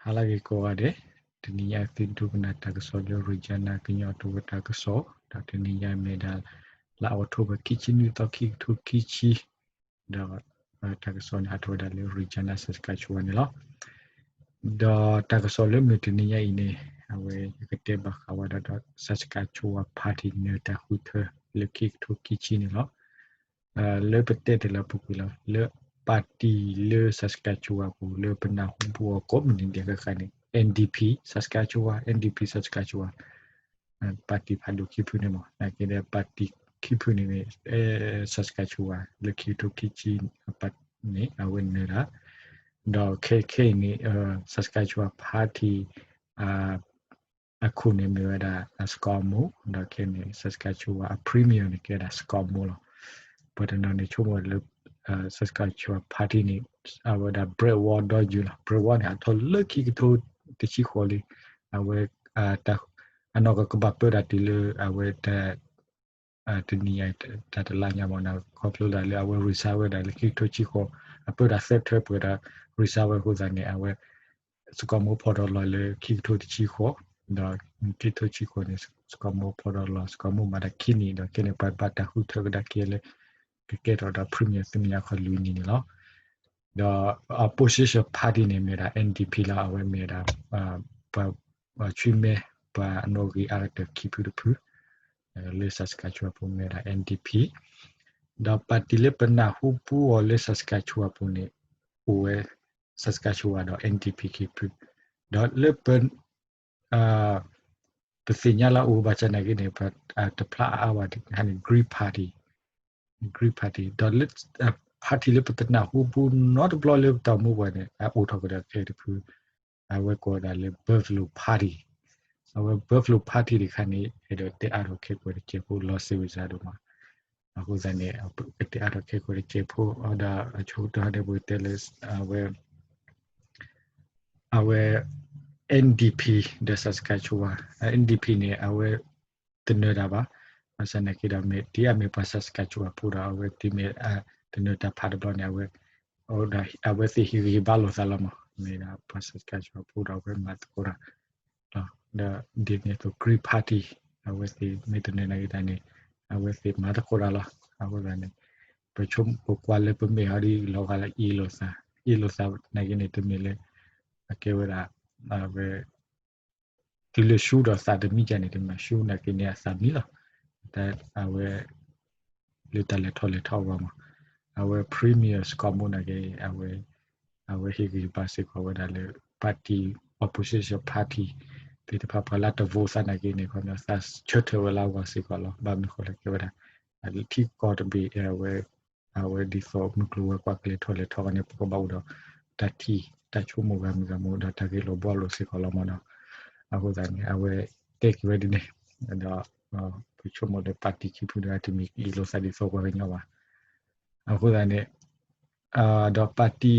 ဟါလၢအဂ့ၤကိးဂၤဒဲး, တနံၤညါသုဒိကနၣ်တၢ်ကစီၣ်လၢ Regina ကညီတဝၢတၢ်ကစီၣ်, ဒီးတနံၤညါမ့ၢ်ဒၣ် လါအီးထိဘၢၣ် ခံဆံနွံသီ ခံကထိခံဆံ, ဒီးတၢ်ကစီၣ်န့ၣ်ဟးထီၣ်ဝဲဒၣ်လၢ Regina Saskatchewan န့ၣ်လီၤ. ဒီးတၢ်ကစီၣ်လၢမုၢ်တနံၤညါအံၤန့ၣ် အဝဲယကတဲဘၣ်ဃးဝဲဒၣ်ဒီး Saskatchewan Party နၢၤတၢ်ဃုထၢလၢခံကထိခံဆံန့ၣ်လီၤ. လၢပတဲတ့ၢ်လၢအပူၤကွံာ်လီၤ, လၢ party လၢ Saskatchewan အပူၤ လၢပနၢ်ဟူပူၤအီၤကိးမုၢ်နံၤဒဲးဃၣ်ဃၣ်န့ၣ် NDP Saskatchewan, NDP Saskatchewan, party ဖးဒိၣ်ခံဖုန့ၣ်မ့ၢ် နာ်က့ဒီး party ခံဖုန့ၣ်န့ၣ် Saskatchewan လၢခံကထိခံဆံန့ၣ် အဝဲနၢၤတၢ်, ဒီးခဲခဲအံၤန့ၣ် Saskatchewan Party အခိၣ်န့ၣ်မ့ၢ်ဝဲဒၣ် Scott Moe, ဒီးခဲန့ၣ် Saskatchewan အ premier န့ၣ်ကဲဒၣ် Scott Moe လီၤ. ပှၤတနီၤန့ၣ်ဆိကမိၣ်လၢ Saskatchewan Party န့ၣ် အဝဲဒၣ် Brad Wall ဒီယုၢ်လီၤ. Brad Wall န့ၣ် အထီၣ်လၢခံကထိတဆံဃိးလံ, အဝဲ အနီၢ်ကီၢ်ကဘၣ်ပၢတၢ်တုၤလၢအဝဲ တနံၤညါ တၢ်တလါညါမ့ၢ်နီၤ ခီဖျိဒၣ်လၢအဝဲ resign ဝဲဒၣ်လၢခံကထိဆံဃိး, အပၢတၢ်သၢထၢပှဲၤဒီး resign ဝဲအဃိသတးန့ၣ် အဝဲ Scott Moe ဖီၣ်ဒီးလီၤလၢခံကထိတဆံဃိး, ဒီးခံကထိဆံဃိးန့ၣ် Scott Moe ဖီၣ်ဒီးလီၤ Scott Moe မၤတၢ်ခံနံၣ် ဒီးခဲန့ၣ် ပှၤဘၣ်တၢ်ဃုထၢကဒါက့ၤလၢ ကကဲထီၣ်ဒီး premier သုမဲာ်ညါခီလွံၢ်နံၣ်န့ၣ်လီၤ. ဒီး opposition party န့ၣ်မ့ၢ်ဒၣ် NDP လီၤ. အဝဲမ့ၢ်ဒၣ် ပှၤ ပှၤဆွံမဲ ပှၤအနီၣ်ဂံၢ်အါကတၢၢ်ခံဖုတဖု လၢ Saskatchewan ပူၤမ့ၢ်ဒၣ် NDP, ဒီး party လၢပနၢ်ဟူပူၤအီၤလၢ Saskatchewan ပူၤန့ၣ် အိၣ်ဝဲ Saskatchewan ဒီး NDP ခံဖု, ဒီးလၢပ ပသ့ၣ်ညါလၢအအိၣ်ဘၣ်ဆၣ်နာ်က့န့ၣ် ပတဖျါအါအါဘၣ်န့ၣ် Green Party, Green Party ဒီးလၢ party လၢပတနၢ်ဟူပူၤနီတဘျီလၢပတၢ်အိၣ်မူပူၤန့ၣ် အအိၣ်ထီၣ်ကဒီးခဲတဖု, အဝဲကိးဝဲဒၣ်လၢ Buffalo Party, အဝဲ Buffalo Party တခါန့ၣ် အဲၣ်ဒိးတဲအါထီၣ်ခဲကိာ်တစဲးဖိ လီၤစ့ဝံစၢဒိၣ်မး, အဃိသတးန့ၣ် ကတဲအါထီၣ်ခဲကိာ်တစဲးဖိ ဒီးအဆိကတၢၢ်ဟီန့ၣ် ပကတဲလၢ အဝဲ အဝဲ NDP ဒီး Saskatchewan, NDP န့ၣ် အဝဲ တနၢၤတၢ်ဘၣ်, ဘၣ်ဆၣ်နာ်က့ဒီး မ့ၢ်ဒ်အမ့ၢ်ပှၤ Saskatchewan ဖိဒီး အဝဲတုၤမ့ၢ် တနၢၤတၢ်ဖးတဘျီန့ၣ် အဝဲ အဝဲသ့ၣ်ဟ့ၣ်ဂံၢ်ဟ့ၣ်ဘါလိာ်သးလီၤမး, မ့ၢ်ဒၣ်ပှၤ Saskatchewan ဖိဒီး အဝဲမၤသကိးတၢ် ဒီးဒ်န့ၣ်အသိး Green Party အဝဲသ့ၣ်မ့ၢ်တနၢၤနာ်က့တၢ်န့ၣ် အဝဲသ့ၣ်မၤသကိးတၢ်လီၤ. အဃိသတးန့ၣ် ပဆိကမိၣ်ကွၢ်လၢပမ့ၢ်ဟီဒ်လီၤဂာ်လၢအ့ၣ်လိာ်သး, အ့ၣ်လိာ်သးနာ်က့န့ၣ် တမ့ၢ်လၢ အကဲဝဲဒၣ် အဝဲ တုၤလၢဆူဒီးသးတမံၤကန့ၣ် တမ့ၢ် ဆူနာ်က့န့ၣ်အသးမံလီၤ. တၢ်အဝဲ လၢတၢ်လဲၤထီၣ်လဲၤထီအဂီၢ်မး, အဝဲ Premier Scott Moe နာ်က့ အဝဲ အဝဲဟ့ၣ်ဂံၢ်ဟ့ၣ်ဘါစ့ၢ်ကီးဝဲဒၣ်လၢ party, opposition party သ့ၣ်တဖၣ် ပှၤလၢတ vote သးနာ်က့န့ၣ် ခီပညီသးဆၢထၢၣ်ဝဲလၢအဂီၢ်စ့ၢ်ကီးလီၤ. ဘၣ်မနုၤဃိလဲၣ် ကဲဝဲဒၣ် ထံကီၢ်တဘ့ၣ် အဝဲ အဝဲဒ်သိးမုၢ်ကျိၤဝဲၤကွာ်ကလဲၤထီၣ်လဲၤထီအဂီၢ်န့ၣ် ပကဘၣ်အိၣ်ဒီးတၢ်ထံၣ်တၢ်ဆိကမိၣ်ဂၤမုၢ်ဂၤမုၢ်ဒီးတၢ်ဂ့ၢ်လိာ်ဘှီလိာ်စ့ၢ်ကီးလီၤမးနီၤ. အဃိသတးန့ၣ် အဝဲတဲက့ၤဝဲဒ်န့ၣ် ဒီး ပဆိကမိၣ်လၢ party ခံဖုတဂၤတမ့ၢ်အ့ၣ်လိာ်သးဒ်သိးပှၤကညီဘၣ်. အဃိသတးန့ၣ် ဒီး party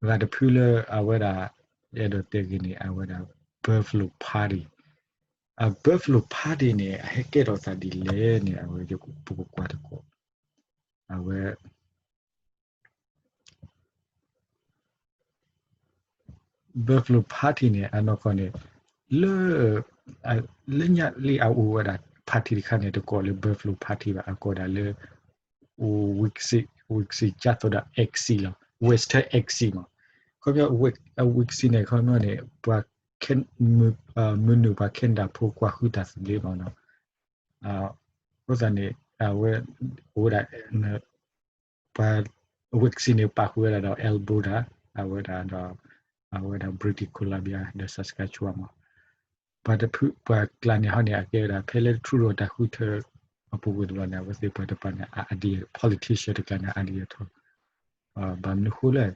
ဂၤတဖုလၢအဝဲဒၣ် အဲၣ်ဒိးတဲဂ့ၤန့ၣ် အဝဲဒၣ် Buffalo Party, အ Buffalo Party န့ၣ် အဟဲကဲထီၣ်သးဒ်လဲၣ်န့ၣ် အဝဲပကကွၢ်တကိး အဝဲ Buffalo Party န့ၣ် အနီၢ်ကီၢ်န့ၣ် လၢ လၢညါလံအအိၣ်ဝဲဒၣ် party တခါန့ၣ် တကိးလၢ Buffalo Party ဘၣ် အကိးဒၣ်လၢ Wixie, Wixie ကၢ်သိးဒီး Axis လီၤ Western Axis မး. ခီပညီ Wixie န့ၣ် ခီပညီန့ၣ် ပှၤ မုၢ်နုာ်ပှၤ Canada ဖိကွၢ်ဃုတၢ်သဘျ့မးနီၤ. အဃိသတးန့ၣ် အဝဲ အိၣ်ဝဲဒၣ် ပှၤ Wixie န့ၣ် ပာ်ဃုာ်ဝဲဒၣ်ဒီး Alberta အဝဲဒၣ်ဒီး အဝဲဒၣ် British Columbia ဒီး Saskatchewan မး. ပှၤတဖု ပှၤကျါန့ၣ်ဟီန့ၣ် အကဲဝဲဒၣ် ဖဲလၢ Trudeau တၢ်ဃုထၢအပူၤကွံာ်တဘျီန့ၣ် အဝဲသ့ၣ်ပှၤတပၤန့ၣ် အ idea politician တကျါန့ၣ် အ idea ထီၣ် ဘၣ်မနုၤဃိလဲၣ်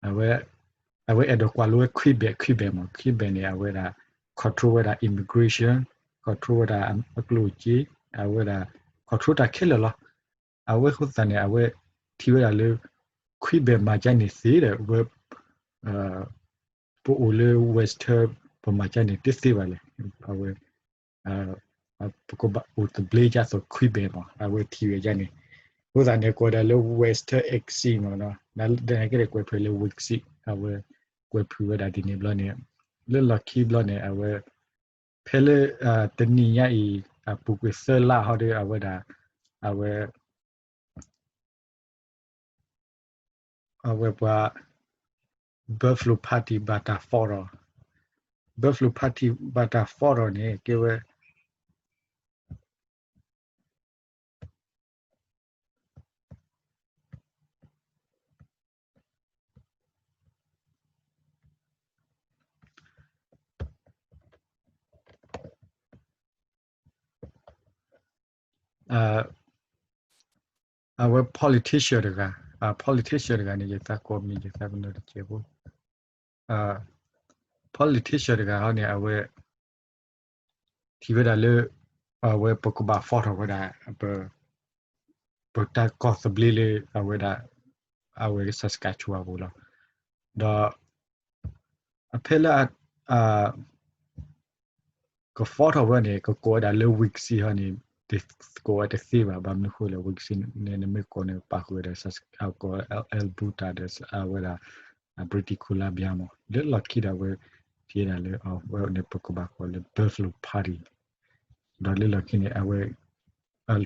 အဝဲ အဝဲအဲၣ်ဒိးကွၢ်လိဝဲ Quebec, Quebec မး Quebec န့ၣ် အဝဲဒၣ် control ဝဲဒၣ် immigration, control ဝဲဒၣ်အကျိၣ်စ့, အဝဲဒၣ် control တၢ်ခဲလၢာ်လီၤ. အဝဲအဃိသတးန့ၣ် အဝဲထံၣ်ဝဲဒၣ်လၢ Quebec မၤကါန့ၣ်သ့ဒီး ဝဲ ပအိၣ်လၢ Western ပမၤကါန့ၣ်တသ့ဘၣ်လဲၣ်. အဝဲ ပကဘၣ်အိၣ်သဘျ့ကၢ်သိး Quebec မး အဝဲထံၣ်ဝဲဒ်န့ၣ်. အဃိသတးန့ၣ် ကိးဒၣ်လၢ Western Axis မးနီၤ. နာ်က့ဒီးကွဲးဖျါလၢ Wixie အဝဲ အဝဲကွဲးဖုးဝဲဒၣ်ဒ်န့ၣ်ဘျီန့ၣ် လၢလီၢ်ခံဘျီန့ၣ် အဝဲ ဖဲလၢ တနံၤညါအံၤ အပူၤကွံာ်သၢလါဟီဒီး အဝဲဒၣ် အဝဲ အဝဲပှၤ Buffalo Party ဘၣ်တၢ် form ဒီး Buffalo Party ဘၣ်တၢ် form ဒီးန့ၣ် ကဲဝဲ အဝဲ politician တဂၤ, politician တဂၤန့ၣ် ယသးကိးမံၤ ယသးကနၢၤတကဲးဖိ, politician တဂၤဟီန့ၣ် အဝဲ ထံၣ်ဝဲဒၣ်လၢ အဝဲပကဘၣ် form ထီၣ်ဝဲဒၣ် ပတၢ်ကီၢ်သဘျ့လၢအဝဲဒၣ် အဝဲ Saskatchewan ပူၤလီၤ. ဒီး အဖဲလၢ က form ထီၣ်ဝဲန့ၣ် ကကိးဝဲဒၣ်လၢ Wixie ဟီန့ၣ် ကိးဝဲတသ့ဘၣ်. ဘၣ်မနုၤဃိလဲၣ် Wixie န့ၣ် နမ့ၢ်ကိးန့ၣ် ပာ်ဃုာ်ဝဲဒၣ် ကီၢ် Alberta ဒီး အဝဲဒၣ် British Columbia မး လၢလီၢ်ခံဒီး အဝဲထံၣ်ဝဲဒၣ်လၢ အဝဲန့ၣ် ပကဘၣ်ကိးလၢ Buffalo Party ဒီးလၢလီၢ်ခံန့ၣ် အဝဲ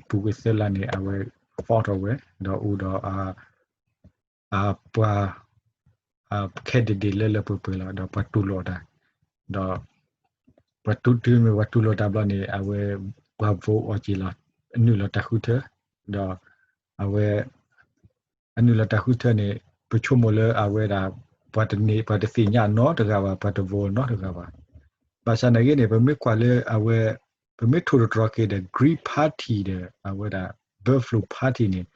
ပူၤကွံာ်သၢလါန့ၣ် အဝဲ form ထီၣ်ဝဲ ဒီးအိၣ်ဒီး ပှၤ candidate လၢလၢပှဲၤပှဲၤလီၤ ဒီးပှၤတူၢ်လိာ်အီၤတၢ်, ဒီး ပှၤတူၢ်တုၤမ့ၢ်ပှၤတူၢ်လိာ်တၢ်ဘျီန့ၣ် အဝဲ ပှၤ vote အီၤက့ၤလီၤ နုာ်လီၤတၢ်ဃုထၢ, ဒီး အဝဲ အနုာ်လီၤတၢ်ဃုထၢန့ၣ် ပဆိကမိၣ်လၢအဝဲဒၣ် ပှၤတန့ၢ် ပှၤတသ့ၣ်ညါနီတဂၤဘၣ် ပှၤတ vote နီတဂၤဘၣ်. ဘၣ်ဆၣ်နာ်က့န့ၣ် ပမ့ၢ်ကွၢ်လၢအဝဲ ပမ့ၢ်ထိၣ်သတြီၤက့ၤဒီး Green Party ဒီး အဝဲဒၣ် Buffalo Party န့ၣ်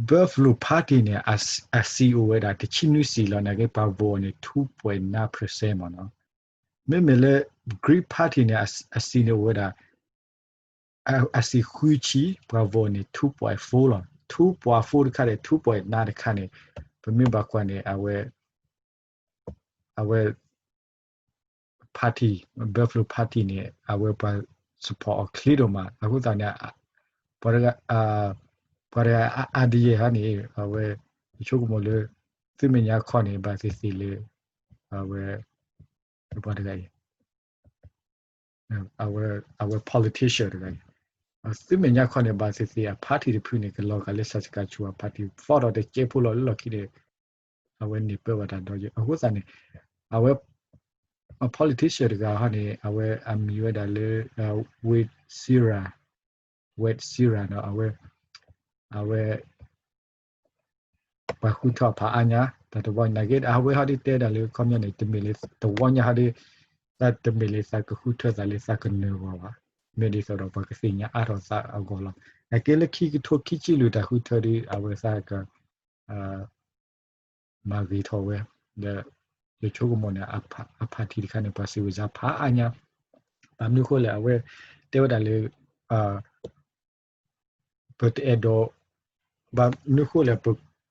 Buffalo Party န့ၣ် အစံးအိၣ်ဝဲဒၣ် တဆံနွံစံးလီၤ နာ်က့ပှၤ vote န့ၣ် two point nine percent မ့ၢ်နီၤ. မ့မ့ၢ်လၢ Green Party န့ၣ် အစံးန့ၣ်အိၣ်ဝဲဒၣ် အစံးဃုဆံ ပှၤ vote န့ၣ် two point four လီၤ. two point four တခါန့ၣ် two point nine တခါန့ၣ် ပမ့ၢ်ဘၣ်ကွၢ်န့ၣ် အဝဲ အဝဲ party, Buffalo Party န့ၣ် အဝဲပှၤ support အီၤချ့ဒိၣ်မး အဃိသတးန့ၣ် ပှၤတဂၤ ပှၤတဂၤအါဒယဲၢ်ဟါန့ၣ် အဝဲ ယဆိကမိၣ်လၢ သုမဲာ်ညါခီန့ၣ် ဘၣ်သ့ၣ်သ့ၣ်လၢ အဝဲ ပှၤတဂၤအံၤ အဝဲ အဝဲ politician တဂၤအံၤ သုမဲာ်ညါခီန့ၣ် ဘၣ်သ့ၣ်သ့ၣ်အ party တဖုန့ၣ် ကလီၤဂာ်လၢ Saskatchewan party ဖီၣ်ထီၣ်တကဲဖိလီၤ လၢလီၢ်ခံန့ၣ် အဝဲန့ၢ်ပၢဘၣ်တၢ်ဒီးယိာ် အဃိသတးန့ၣ် အဝဲ အ politician တဂၤဟီန့ၣ် အဝဲအမံၤဝဲဒၣ်လၢ Wade Sira, Wade Sira နီၤ အဝဲ အဝဲ ပှၤဃုထၢဖးအါညါ တၢ်တဝီညါနာ်က့ အဝဲဟီဒ်တဲဒၣ်လၢ ခီပညီန့ၣ် တမ့ၢ်လၢတဝီညါဟီဒ် တၢ်တမ့ၢ်လၢသးကဃုထၢသးလၢသးကနၢၤဂီၢ်ဘၣ်. မ့ၢ်ဒ်သိးဒီးပှၤကသ့ၣ်ညါအါထီၣ်သးအဂီၢ်လီၤ. နာ်က့လၢခံကထိခံဆံလွံၢ်တၢ်ဃုထၢဒ် အဝဲသးက မၤဂ့ၤထီၣ်ဝဲ ဒီး ယဆိကမိၣ်န့ၣ် အ party တခါန့ၣ် ပှၤစံးဝဲစါဖးအါညါ ဘၣ်မနုၤဃိလဲၣ် အဝဲတဲဝဲဒၣ်လၢ ပတအဲၣ်ဒိး ဘၣ်မနုၤဃိလဲၣ် ပ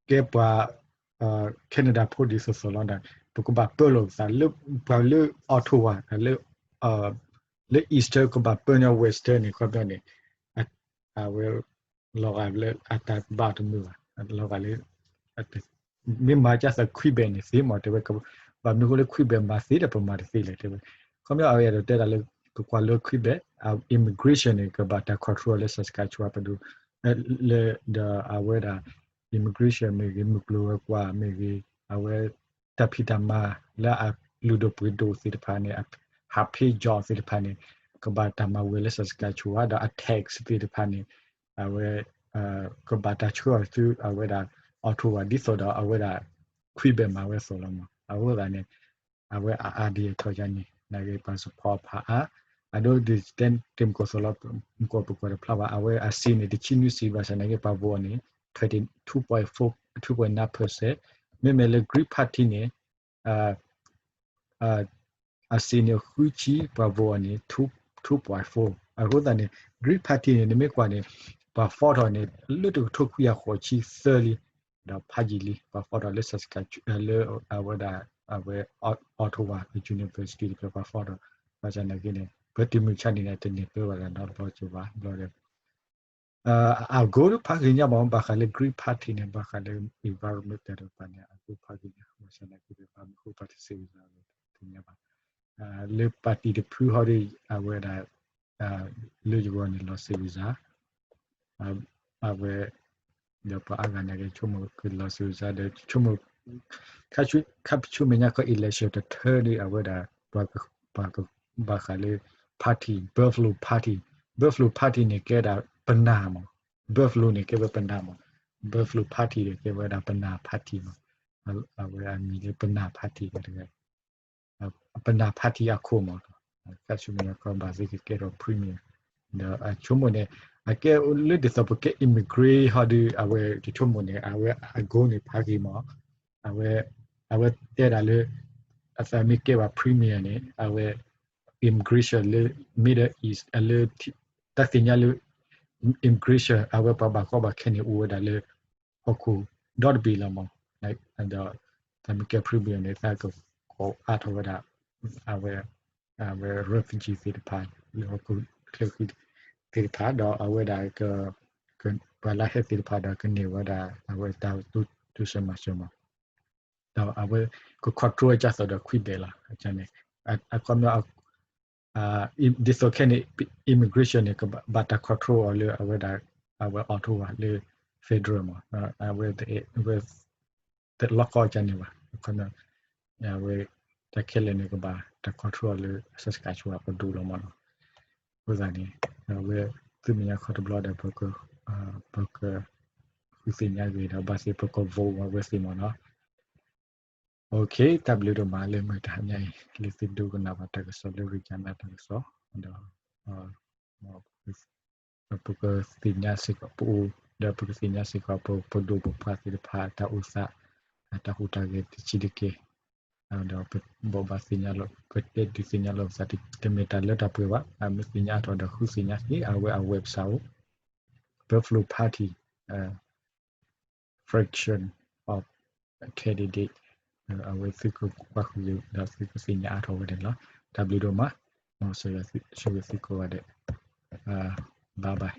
ကဲပှၤ Canada ဖိဒ်သိးသိးလီၤဒီး ပကဘၣ်ပၢလိာ်ပသးလၢ ပှၤလၢ Ottawa လၢ လၢ Eastern ကဘၣ်ပၢညီ Western န့ၣ် ခီပညီန့ၣ် အဝဲ လီၤဂာ်လၢအတၢ်ဘၣ်တမုာ်ဘၣ် လီၤဂာ်လၢ မ့ၢ်မၤကသး Quebec န့ၣ်သ့မး တဲဝဲ ဘၣ်မနုၤဃိလၢ Quebec မၤသ့ဒီးပမၤတသ့လဲၣ် တဲဝဲ ခီပညီအဝဲအဲၣ်ဒိးတဲဒၣ်လၢ ကကွၢ်လၢ Quebec immigration န့ၣ် ကဘၣ်တၢ် control လၢ Saskatchewan ပဒိၣ် လၢဒီးအဝဲဒၣ် immigration မ့ၢ်ဂ့ၤ မုၢ်ကျိၤဝဲၤကွာ်မ့ၢ်ဂ့ၤ အဝဲ တၢ်ဖံးတၢ်မၤလၢအလုၢ်ဒိၣ်ပှ့ၤဒိၣ်သ့ၣ်တဖၣ်န့ၣ် ဟးဖ့ job သ့ၣ်တဖၣ်န့ၣ် ကဘၣ်တၢ်မၤဝဲလၢ Saskatchewan ဒီးအ tax သ့ၣ်တဖၣ်န့ၣ် အဝဲ ကဘၣ်တၢ်ဆှၢအီၤဆူအဝဲဒၣ် Ottawa ဒ်သိးဒီးအဝဲဒၣ် Quebec မၤဝဲအသိးလီၤမး အဃိသတးန့ၣ် အဝဲအ idea ထီၣ်ယါန့ၣ် နာ်က့ပှၤ support ဖးအါ အဒိဒ်တဲတ့ၢ်မူကီၢ်သိးလီၤ မူကီၢ်ပကွၢ်တဖျါဘၣ် အဝဲအစံးန့ၣ် တဆံနွံစံးဘၣ်ဆၣ်နာ်က့ပှၤ vote န့ၣ် twenty two point four two point nine percent မ့မ့ၢ်လၢ Green Party န့ၣ် အစံးန့ၣ်ဃုဆံ ပှၤ vote အီၤန့ၣ် two point four အဃိသတးန့ၣ် Green Party န့ၣ် နမ့ၢ်ကွၢ်န့ၣ် ပှၤ form ထီၣ်န့ၣ် လၢတကထိခွံကယၤဃိးဆံသၢလံ ဒီးဖးယံာ်လံ ပှၤ form ထီၣ်လၢ Saskatchewan လၢအဝဲဒၣ် အဝဲ Ottawa University တဖျၢၣ်ပှၤ form ထီၣ် ဘၣ်ဆၣ်နာ်က့န့ၣ် ပတုၤမုၢ်ဆါန့ၣ် တန့ၢ်ပၢဘၣ်တၢ်နီတဘျီက့ၤဘၣ် ဘျီဒီး အ goal ဖးဂ့ၤညါဘၣ် ဘၣ်ဃးလၢ Green Party န့ၣ် ဘၣ်ဃးလၢ environment တၢ်တဖၣ်န့ၣ် အ goal ဖးဂ့ၤညါ ဘၣ်ဆၣ်သနာ်က့ဒီး ပှၤမ့ၢ်ဃု participate ဝဲသး တသ့ၣ်ညါဘၣ်. လၢ party တဖုဟီဒီး အဝဲဒၣ် လၢယဂီၢ်န့ၣ် လီၤစံးဝံၤစါ အဝဲ ဒီးပှၤအါဂၤနာ်က့ ဆိကမိၣ်ကလီၤစံးဝံၤစါဒီး ဆိကမိၣ် ခါဆူမဲာ်ညါခီ election တထၢဒီး အဝဲဒၣ် ပှၤကဘၣ်ဃးလၢ party, Buffalo Party, Buffalo Party န့ၣ် ကဲဒၣ်ပနၢ်မး, Buffalo န့ၣ် ကဲဝဲပနၢ်မး, Buffalo Party ဒီး ကဲဝဲဒၣ်ပနၢ် party မး, အဝဲအမံၤလၢပနၢ် party န့ၣ်တဂၤ ပနၢ် party အခိၣ်မး, ခါဆူမဲာ်ညါခီ ဘၣ်သ့ၣ်ကကဲထီၣ် premier, ဒီးအဆိကမိၣ်န့ၣ် အကဲလၢဒ်သိးပကဲ immigrant ဟီဒီး အဝဲတဆိကမိၣ်န့ၣ် အဝဲအ goal န့ၣ် ဖးဂ့ၤမး, အဝဲ အဝဲတဲဒၣ်လၢ အသးမ့ၢ်ကဲဘၣ် premier န့ၣ် အဝဲ immigration လၢ Middle East လၢ တၢ်သ့ၣ်ညါလၢ immigration အဝဲပှၤဘၣ်ကီဘၣ်ခဲန့ၣ် အိၣ်ဝဲဒၣ်လၢ ဟီၣ်ခိၣ်ဒီတဘ့ၣ်လီၤမး, ဒီးသးမ့ၢ်ကဲ premier န့ၣ် သးကကိးအါထီၣ်ဝဲဒၣ် အဝဲ အဝဲ refugee သ့ၣ်တဖၣ် လၢဟီၣ်ခိၣ်ချၢဃံသ့ၣ်တဖၣ် ဒီးအဝဲဒၣ် ပှၤလၢဟဲသ့ၣ်တဖၣ်ဒီးကန့ၢ်ဝဲဒၣ် အဝဲတၢ်တိစၢၤမၤစၢၤမး, ဒီးအဝဲက control အကၢ်သိးဒီးခွံဘဲၣ်လီၤ, အခီပညီ ဒ်သိးခဲန့ၣ် immigration န့ၣ် ကဘၣ်တၢ် control အီၤလၢ အဝဲဒၣ် အဝဲ Ottawa လၢ federal မး, အဝဲ တလီၢ်ကီၢ်ကန့ၣ်ဘၣ်, အခီပညီ အဝဲ တၢ်ခဲလၢာ်န့ၣ် ကဘၣ်တၢ် control အီၤလၢ Saskatchewan ပဒိၣ်လီၤမးနီၤ, အဃိသတးန့ၣ် အဝဲ သုမဲာ်ညါခီတဘျီဒီး ပက ဃုသ့ၣ်ညါဂ့ၤဒီး ဘၣ်သ့ၣ်ပက vote အဝဲသ့ၣ်မးနီၤ. တၢ်ဘျုးဒိၣ်မးလၢမုၢ်တဟါညါအံၤ လၢသုဒိကနၣ်ဘၣ်တၢ်ကစီၣ်လၢ Regina တၢ်ကစီၣ်, ဒီး ပကသ့ၣ်ညါစ့ၢ်ကီး ပအိၣ် ဒီးပကသ့ၣ်ညါစ့ၢ်ကီး ပဒိၣ်ပပှၢ်သ့ၣ်တဖၣ် တၢ်အိၣ်သး တၢ်ဟူးတၢ်ဂဲၤတဆံးတက့ၢ်, ဒီးပဘိးဘၣ်သ့ၣ်ညါလီၤ ပတဲဒုးသ့ၣ်ညါလီၤပသး တမ့ၢ်တၢ်လၢတၢ်ပှဲၤဘၣ်, မ့ၢ်သ့ၣ်ညါအါထီၣ်ဒီး ဃုသ့ၣ်ညါက့ၤ အဝဲအ website အိၣ် Buffalo Party fraction of candidate, အဝဲသုကကွၢ်ဃုာ်ဒီးသုကသ့ၣ်ညါအါထီၣ်ဝဲဒၣ်လီၤ. တၢ်ဘျုးဒိၣ်မး, မ်ဆိၣ်ဂ့ၤသုကိးဂၤဒဲး, bye bye.